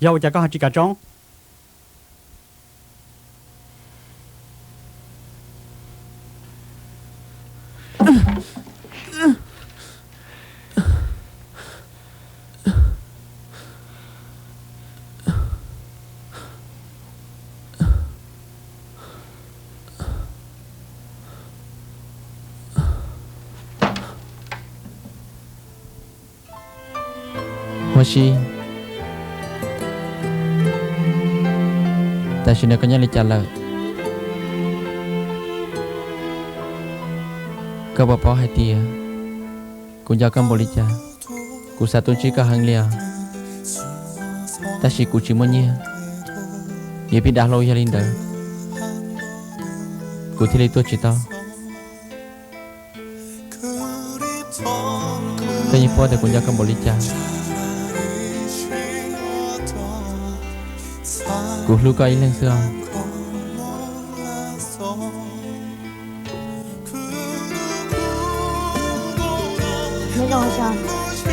Yog ua cas koj ho tsis kam tsoob? Huab Sib, tam sim no koj nyob li cas lawm? Koj puas paub hais tias kuv nco koj npaum li cas? Kuv xav tuaj ntsib koj heev li os, tab sis kuv tsis muaj nyiaj. Yog peb dav hlau yog li ntawd, kuv thiaj li tuaj tsis tau. Koj yeej paub tias kuv nco koj npaum li cas. Kuv hlub koj ib leeg xwb os. Nyob zoo Soo,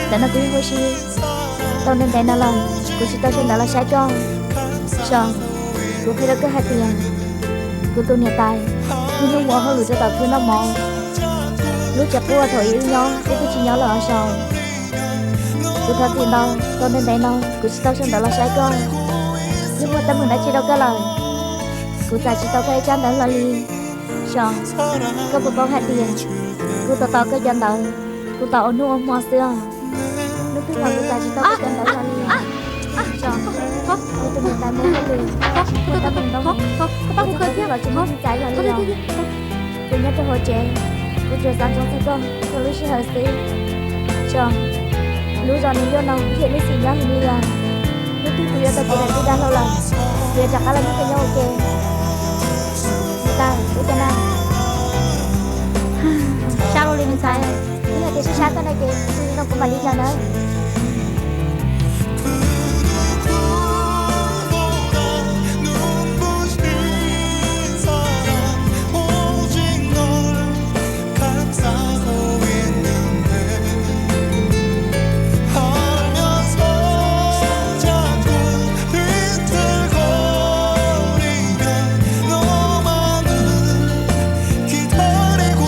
ntawm no kuv yog Huab Sib. Tau ntev ntev no lawm kuv tsis tau sawv ntawd los saib koj. Soo, kuv qhia rau koj hais tias kuv tus niam tais niaj hnub mus ua hauj lwm rau tom khw noj mov, lub tsev quaj thaum ub nyob twb tsis nyob lawm os Soo. Kuv thov txim ntau, tau ntev ntev no kuv tsis tau sawv ntawd los saib koj. Yeej muaj teeb meem dab tsi rau koj lawm, kuv txais tsis tau koj ib tsab ntawv hlo li. Soo, koj puas paub hais tias kuv tos tos koj cov ntawv, kuv tos ua hnub ua hmo xwb os. Hnub twg los kuv txais tsis tau koj cov ntawv hlo li. Soo, kuv tus niam tais mus hauj lwm, muaj teeb meem ntau heev, kuv txog kuv los tsis muaj neeg txais hlo li os. Kuv nyob rau hauv tsev, kuv tsuas xav ntsoov txog koj txhua lub sij hawm xwb. Soo, lub zos Nws Yuaj no yog lub xim nyob heev li os. Hnub twg kuv yuav tau cev daim tub dav hlau lawm, kuv yuav rov qab los nrog koj nyob ua ke. Niam tais, ua cas na? Sab luaj li me ntxhais. Yog hais tias sab sab koj no ces zoo kuv mam li los nawb.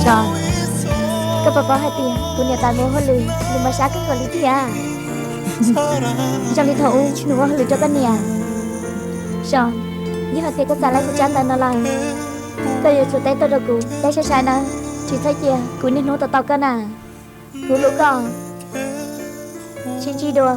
Soo, koj puas paub hais tias kuv niam tais mus ua hauj lwm, nws mas sab kawg nkaus li thiab. Zoo li thaum ub nws ua hauj lwm rau koj niam. Soo, yog hais tias koj txais lawm kuv tsab ntawv no lawm, koj yuav tsum teb tuaj rau kuv teb sai sai nawb, tsis txhob cia kuv niaj hnub tos tos koj na. Kuv hlub koj. Sib ntsib dua.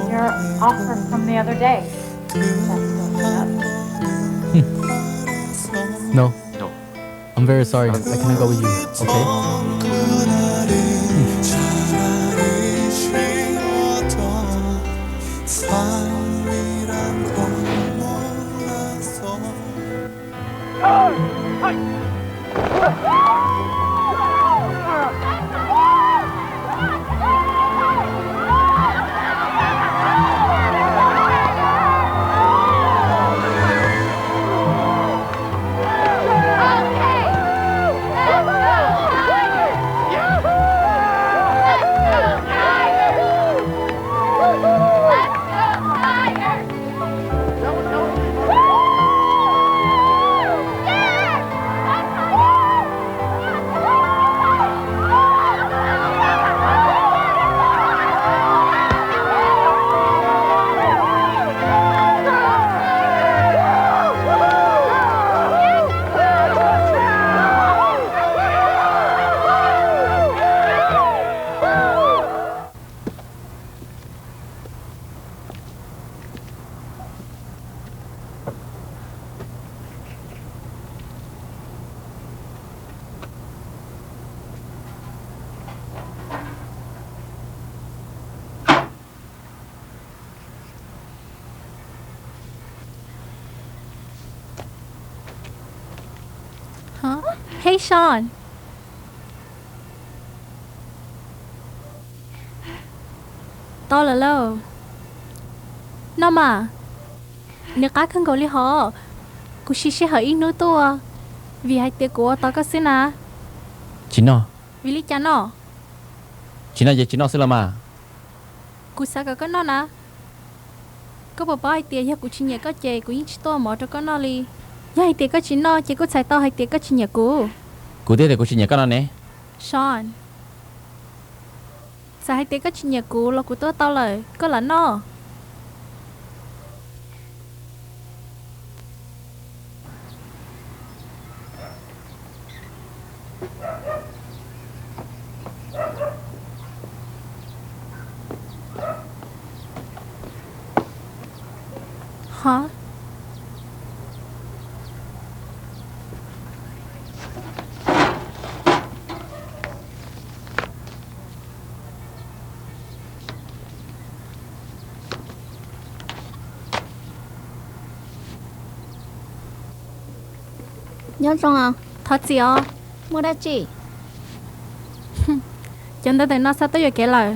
Your offer from the other day. No. No. I'm very sorry. I cannot go with you. Okay? Hey Sean. Tau lawm lauj. Noj mas. Nws qab kawg nkaus li hos. Kuv siv sij hawm ib hnub tuaj, vim hais tias kuv ua tos koj xwb na. Tsis noj. Vim li cas no? Tsis noj ces tsis noj xwb los mas. Kuv xav kom koj noj na. Koj puas paub hais tias yog kuv tsis nyiam koj ces kuv yeej tsis tuaj mov rau koj noj li. Yog hais tias koj tsis noj ces kuj txhais tau hais tias koj tsis nyiam kuv. Kuv twb tias kuv tsis nyiam koj no ne. Sean, txawm hais tias koj tsis nyiam kuv los kuv tuaj tau lawm, koj lam noj. Hov. Nyob zoo os. Thov txim os. Muaj dab tsi? Cov ntawd ntawm no xa tuaj yuam kev lawm.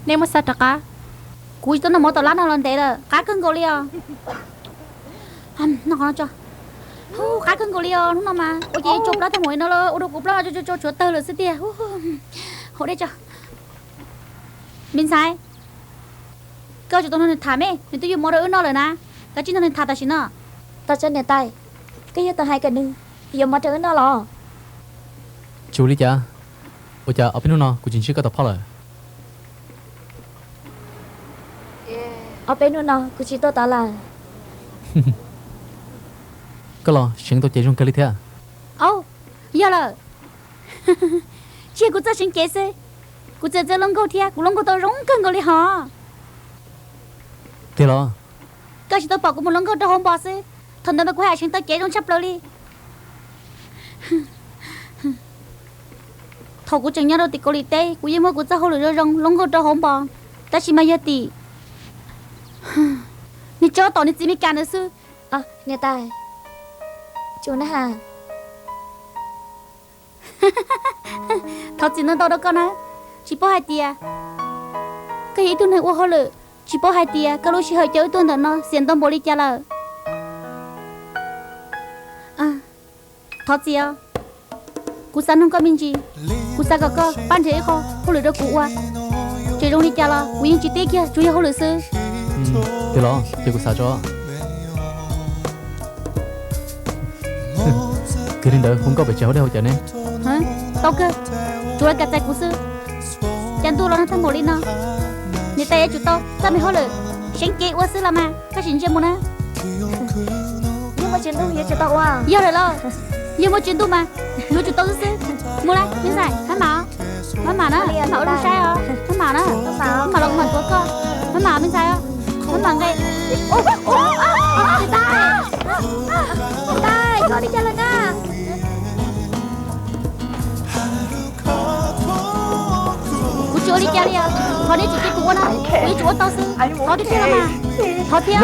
Nej muab xa rov qab. Kuv tsis tau noj mov tom lab no los ntev lawm, qab kawg nkaus li os. Noj qhov no tso. Hu, qab kawg nkaus li os, hnub no mas ua ces tsau plab tag npaum li no lawm, ua rau kuv plab no tsau tsau tsau tshuav tawg lawm xwb tiag. Haus dej tso. Me ntxhais, koj tsis tau nrog nws tham me, nws twb yuav mov rau wb noj lawm na. Kav tsij nrog nws tham tam sim no. Tos tso niam tais, koj yog tau hais kom nws yuav mov rau wb noj los? Tsis ua li cas. Ua cas ob peb hnub no kuv tsis ntsib koj tau phoj lawm? Ob peb hnub no kuv tsis tuaj tod lawm. Koj los seev tau cev zoo kawg li thiab. Au, yog lawm. Tsis yog kuv txoj seev cev xwb, kuv txawm txawj lub nkaug thiab, kuv lub nkaug tau zoo kawg nkaus li hos. Tiag los? Koj tsis tau pom kuv mus lub nkaug rau hauv npo xwb, thaum ntawd mas kuv haj seev tau cev zoo tshaj plaws li. Thaum kuv tseem nyob rau tim Kaus Lim teb, kuv yeej muaj kuv txoj hauj lwm zoo zoo lub nkaug rau hauv npo, tab sis mas yog tim niag tsob tom niag txiv Meskas ntawd xwb. Niam tais, tsuas na has. Thov txim ntau ntau rau koj na, tsis paub hais tias koj yog ib tug neeg ua hauj lwm, tsis paub hais tias koj lub sij hawm coj wb tuaj ntawm no xiam ntau npaum li cas lawm. Thov txim os. Kuv xav nug koj me ntsis, kuv xav kom koj pab nrhiav ib qho hauj lwm rau kuv ua, tseem zoo li cas los kuv yeej tsis tib kiag, tsuas yog hauj lwm xwb. Tiag los? Ces kuv xav tso. Kiag li ntawd hu nkauj pem tsev hauv dej hauv cawv ne. Tau kawg, tsuas los kam txais kuv xwb. Cas ntuj los nag tag npaum li no, niam tais yuav tsum tau txoj me hauj lwm seev cev ua xwb los mas, koj sim ntsia mus na. Yog muaj tsis ntuj yuav tsum tau ua. Yog lawm los, yog muaj tsis ntuj mas yuav tsum tau xwb xwb. Mus lawm me ntxhais, maj mam, maj mam na, maj mam ua zoo saib os, maj mam na, maj mam los kuv mam tuav koj, maj mam me ntxhais, maj mam nqe. Niam tais, niam tais, koj li cas lawm na? Kuv tsis ua li cas li os, thov nej tsis cia kuv ua na, kuv yuav tsum ua tau xwb, thov tiag tiag los mas, thov thiab.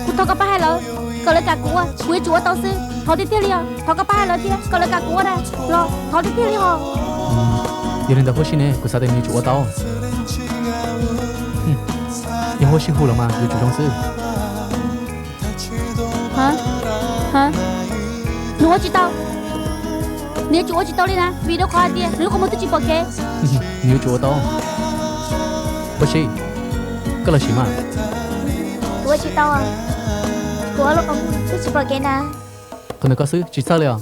Kuv thov koj pab hais lawv kom lawv kam kuv ua, kuv yuav tsum ua tau xwb, thov tiag tiag li os, thov koj pab hais lawv thiab kom lawv kam kuv ua na, los thov tiag tiag li os. Yog li ntawd huab sib ne, kuv xav tias nws yuav tsum ua tau. Yog huab sib hu los mas yuav tsum zoo xwb. Nws ua tsis tau, nws yuav tsum ua tsis tau li na, vim rau qhov hais tias nws lub qhov muag twb tsis pom kev. Nws yuav tsum ua tau. Huab sib, koj los sim mas. Kuv ua tsis tau, kuv lub qhov muag twb tsis pom kev na. Qhov ntawd koj xwb tsis txhawj li os.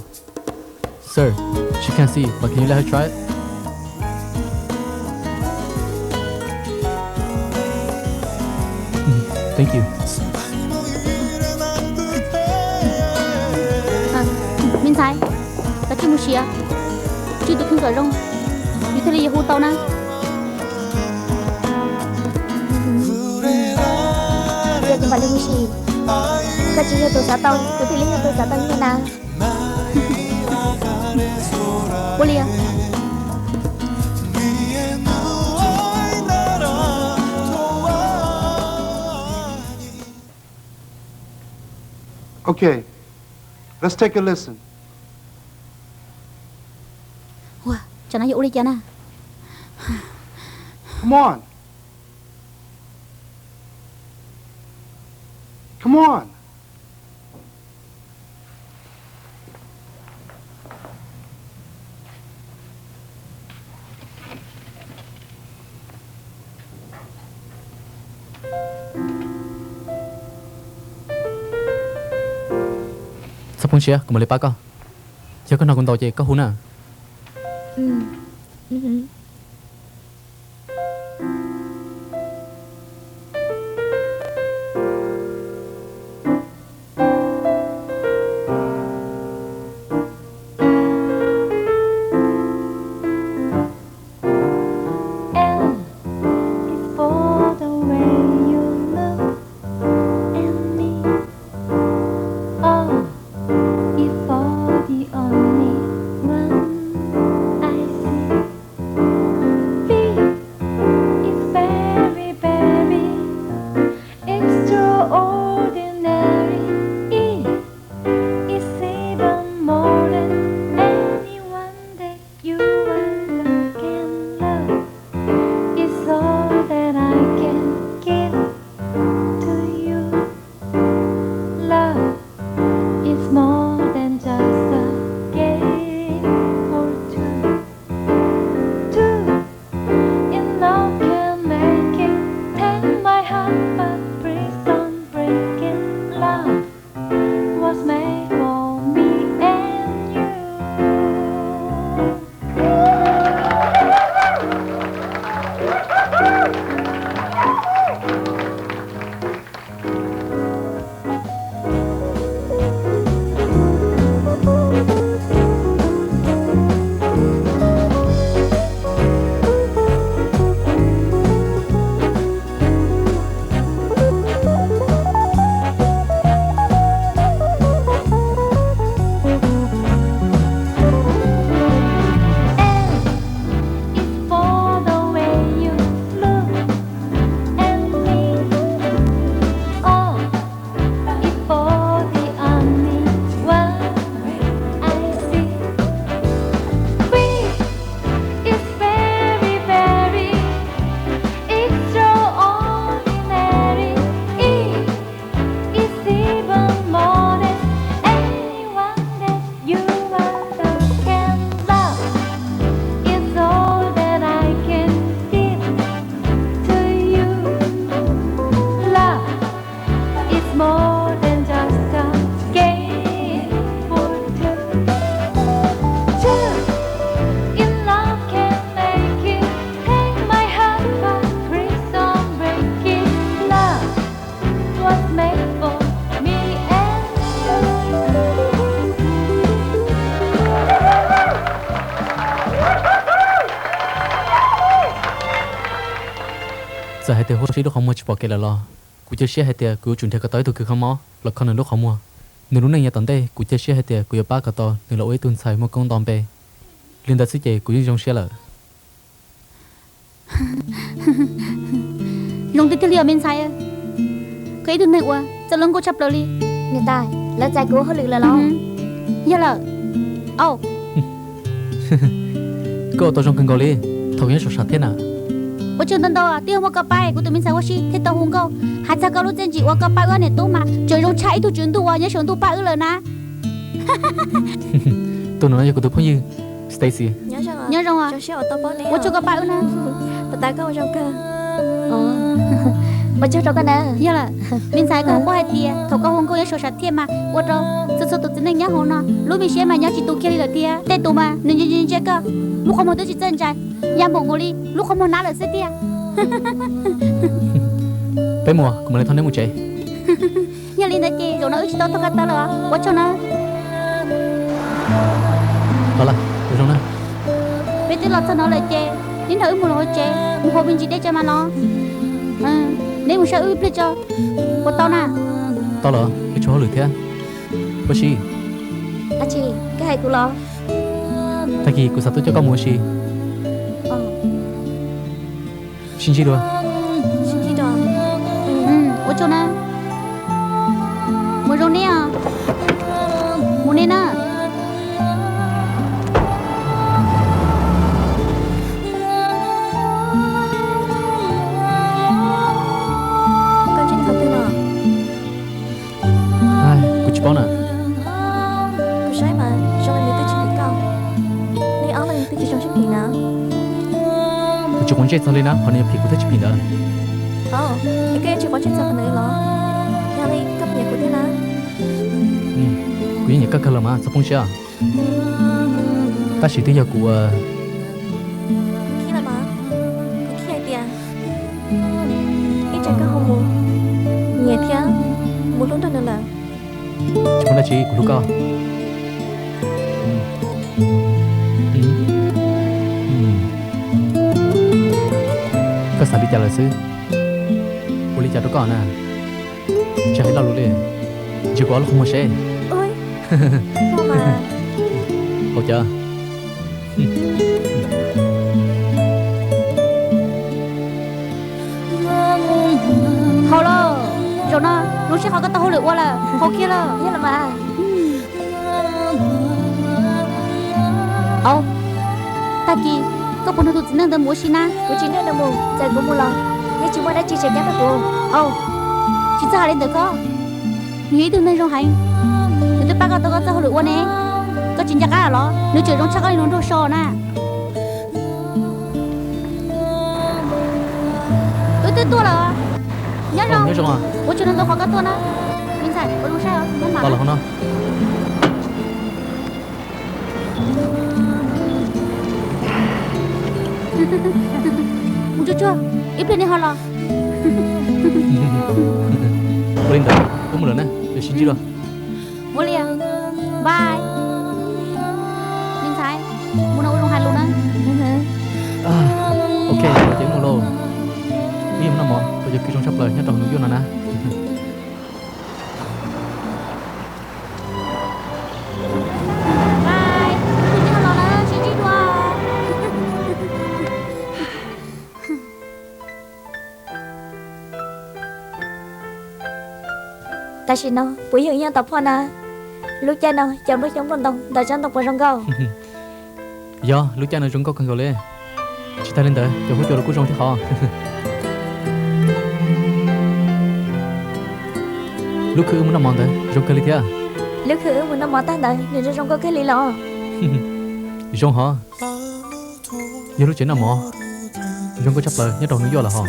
Sir, she can't see, but can you let her try it? Thank you. Me ntxhais, koj tsij mus siav, tswj tus kheej kom zoo, yus thiaj li yuav hu tau na. Yog kuv mam li hu sim, koj tsis yog tus xav tau, kuv thiaj li yog tus xav tau nyiaj na. Ua li. Okay, let's take a listen. Ua, tsam no yuav ua li cas na? Come on. Come on. Txhob poob siab, kuv mam li pab koj. Yog koj hnov kuv ntaus ces koj hu na. L is for the way you look at me. O is for the only one I see. V is very, very extraordinary. E is even more than anyone that you ever can love. It's all that I can give to you. Love is more than just a game for two. Two in love can make it. Take my heart, but please don't break it. Love was made for me and you. L is for the way you look at me. O is for the only one I see. V is very, very extraordinary. E is even more than anyone that you ever can love. It's all that I can give to you. Love is more than just a game for two. Two in love can make it. Take my heart, but please don't break it. Love was made for me and you. Txawm hais tias Huab Sib lub qhov muag tsis pom kev lawm los, kuv cia siab hais tias kuv yuav tsum nrhiav kom tau ib tug kws kho mob los kho nws lub qhov muag. Nws lub neej yav tom ntej kuv cia siab hais tias kuv yuav pab kom tau nws los ua ib tug ntxhais muaj koob nto npe. Li ntawd xwb ces kuv yeej zoo siab lawm. Zoo tiag tiag li os me ntxhais, koj ib tug neeg uas txawj lub nkauj tshaj plaws li. Niam tais, lawv txais kuv ua hauj lwm lawm los? Yog lawm. Au, koj ua tau zoo kawg nkaus li, thaum nyob saum sam thiab na. Ua tsaug ntau ntau, twb yog muaj koj pab kuv tus me ntxhais Huab Sib thiaj tau hu nkauj. Hais txog koj lub txiaj ntsim uas koj pab wb ob niam tub mas tseem zoo tshaj ib tug tswv ntuj uas nyob saum ntuj pab wb lawm na. Tus no yog kuv tus phooj ywg Stacy. Nyob zoo os. Ua tsaug koj pab wb na. Ua tsaug rau koj na. Yog lawm, me ntxhais, koj puas paub hais tias thaum koj hu nkauj nyob saum sam thiaj mas ua rau txhua txhua tus txiv neej nyob hauv no lub me siab mas nyob tsis tu kiag li lawm tiag. Tej tus mas nws ntsia ntsia ntsia koj, lub qhov muag twb tsis txawj ntsais, ya npaum nkaus li lub qhov muag nab lawm xwb tiag. Peb mus, kuv mam li thauj neb mus tsev. Yog li ntawd ces zaum no wb tsis tau tuaj ko taw lawm, ua tsaug na. Los lawm, ua zoo na. Peb twb los txog no lawm ces neb nrog wb mus los hauv tsev, mus haus me ntsis dej tso mas los. Neb mus saib wb ib pliag tso, puas tau na? Tau lawm, wb tshuav hauj lwm thiab. Huab Sib. Dab tsi? Koj hais kuv los? Tag kis kuv xav tuaj coj koj mus ua si. Sib ntsib dua. Ua tsaug na. Mus zoo neb os. Tseg txog li na, qhov nws yuav phim kuv thiab tsis phim ntawd. Koj yuav tsis quav tseg txog qhov ntawd los? Yog li koj puas nyiam kuv thiab na? Kuv yeej nyiam koj kawg los mas, txhob poob siab. Tab sis twb yog kuv ua. Kuv khib lawm mas, kuv khib hais tias ib tsam koj ho mus nyiam thiab mus hlub nrog nws lawm. Tsis muaj dab tsi, kuv hlub koj. Koj xav li cas lawm xwb? Ua li cas rau koj na? Tsis hais lo lus li, ntsia kuv ob lub qhov muag seb. Haus cas? Haus lauj, zaum no zoo siab qhov koj tau hauj lwm ua lawm, haus kiag lauj. Yog los mas. Au, tag kis koj puas nrog tus txiv neej ntawd mus ua si na? Kuv tsis nrog nws mus, txawm kuv mus los yeej tsis muaj dab tsi tseem ceeb rau kuv. Au, tsis txhob hais li ntawd koj. Nws yog ib tug neeg zoo heev, nws twb pab koj tau koj txoj hauj lwm ua ne, koj tsis nco qab los? Nws tseem zoo tshaj koj li lub nraug so na. Wb twb tuaj lawm. Nyob zoo. Ua tsaug ntau qhov koj tuaj na. Me ntxhais, ua zoo saib os, nyob mam. Mus tsuag tsuag, ib pliag nej ho los. Ua li ntawd wb mus lawm na, yuav sib ntsib dua. Ua li, bye. Me ntxhais, mus no ua zoo hais lus na. Ok, ces mus lauj. Wb yuav mus noj mov, koj cov kwv zoo tshaj plaws nyob rau New York no na. Bye, ib pliag nej ho los na, sib ntsib dua. Tam sim no puas yog yog tom phoj na? Lub caij no cov nplooj xyoob nplooj ntoo ntawm tsob ntoo puas zoo nkauj? Yog, lub caij no zoo nkauj kawg nkaus li. Tsis tas li ntawd, cov huab cua los kuj zoo thiab hov. Lub khw wb mus noj mov ntawd zoo kawg li thiab. Lub khw wb mus noj mov tag ntawd nws zoo zoo nkauj kawg li los? Zoo hov. Yog lub tsev noj mov zoo nkauj tshaj plaws nyob rau New York lawm hov.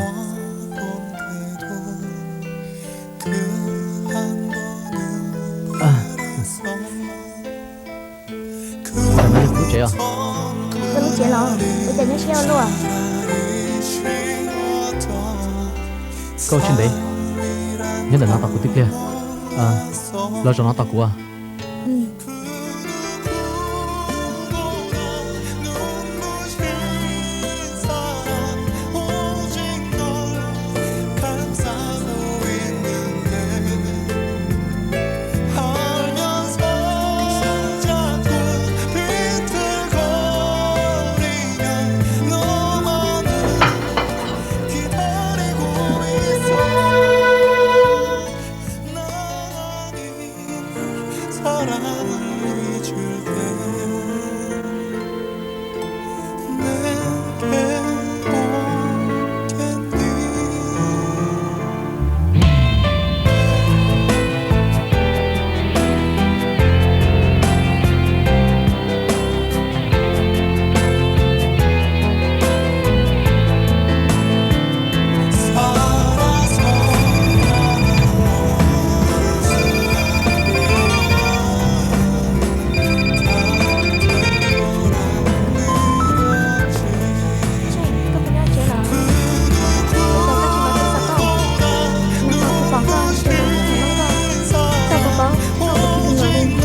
Ntawm no yog kuv lub tsev os. Koj lub tsev los? Ua cas nyob siab ua luaj? Koj ua tsis ntev, nyob ntawm no tos kuv tib pliag. Los zaum no tos kuv. Koj puas nyob tsev los? Ua cas koj tsis los teb xov tooj? Nws qhov kuv pom koj ces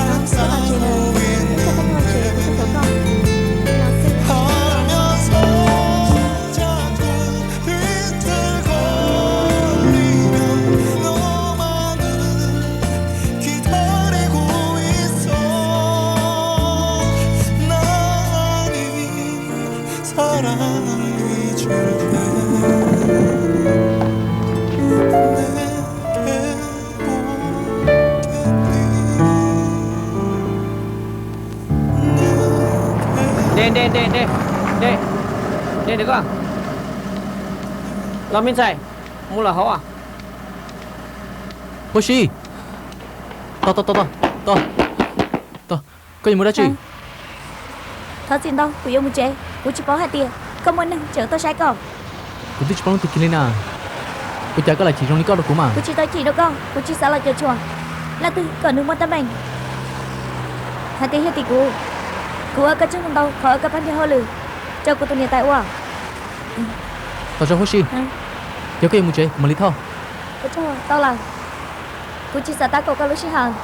kuv tsis los koj. Koj puas paub koj ua tib tug nyuam li? Tam sim no koj los tsev lawm, ib tsam koj nyob tsev kuv tuaj thov koj. Los xwb. Dej, dej, dej, dej, dej, dej koj. Los me ntxhais, mus lawm hauv. Huab si, tos, tos, tos, tos, tos, koj yuav mus dab tsi? Thov txim ntau, kuv yuav mus tsev, kuv tsis paub hais tias Koj muaj neeg tseem tuaj saib koj. Kuv twb tsis paub leej twg kiag li na. Ua cas koj lam chim zoo li koj rau kuv mas? Kuv tsis tau chim rau koj, kuv tsis xav los cuam tshuam leej twg kom nws muaj teeb meem. Hais tias yog tim kuv, kuv ua koj tsaug ntau qhov uas koj pab nrhiav hauj lwm rau kuv tus niam tais ua. Thov txim huab si, yog koj yuav mus tsev kuv mam li thauj. Tau lawm, kuv tsis xav tab kaum koj lub sij hawm.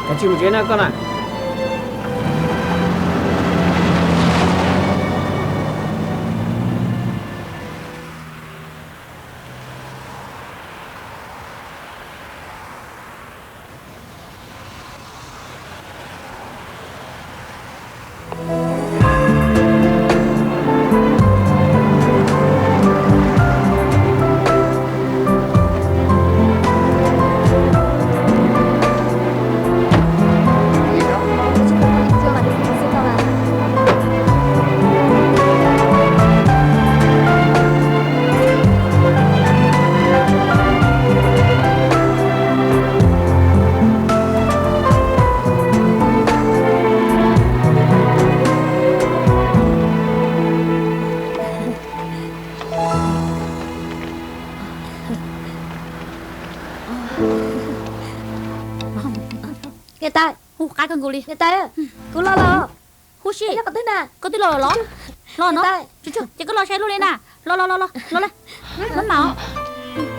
Kav tsij mus tsev na koj na. Niam tais, hu qab kawg nkaus li. Niam tais, kuv los los. Huab si, koj twb los los los? Los no, ces koj los saib luag li na. Los los los los los. Mab mam,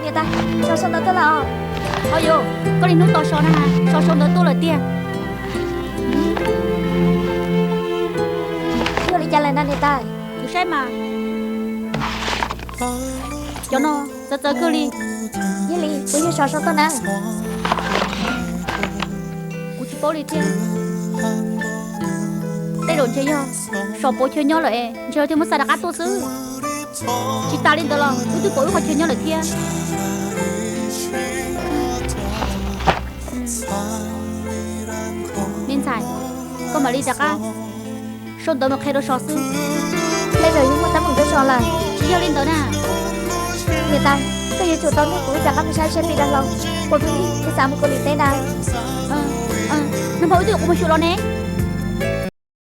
niam tais, so sau ntawv tuaj lawm. Au yos, koj li hnub tos so na, so sau ntawv tuaj lawm tiag. Yog li cas lawm na niam tais? Kuv saib mas, cov no txawv txawv kawg li. Yog li puas yog so sau tuaj na? Kuv tsis paub li thiab. Tej zaum ntshe yog so pauv chaw nyob lawm es ntshe thiaj muab xa rov qab tuaj xwb. Tsis tas li ntawd los wb twb pauv wb qhov chaw nyob lawm thiab. Me ntxhais, koj mam li rov qab sau ntawv mus qhia rau so xwb. Tej zaum yuav muaj teeb meem rau so lawm. Tsis yog li ntawd na. Niam tais, koj yuav tsum tau nrog kuv wb rov qab mus saib saib pis dag hlau, puas pheej yig kuv xav mus Kaus Lim teb na. Nag hmo wb twb yuav qhuav mus xyuas los ne.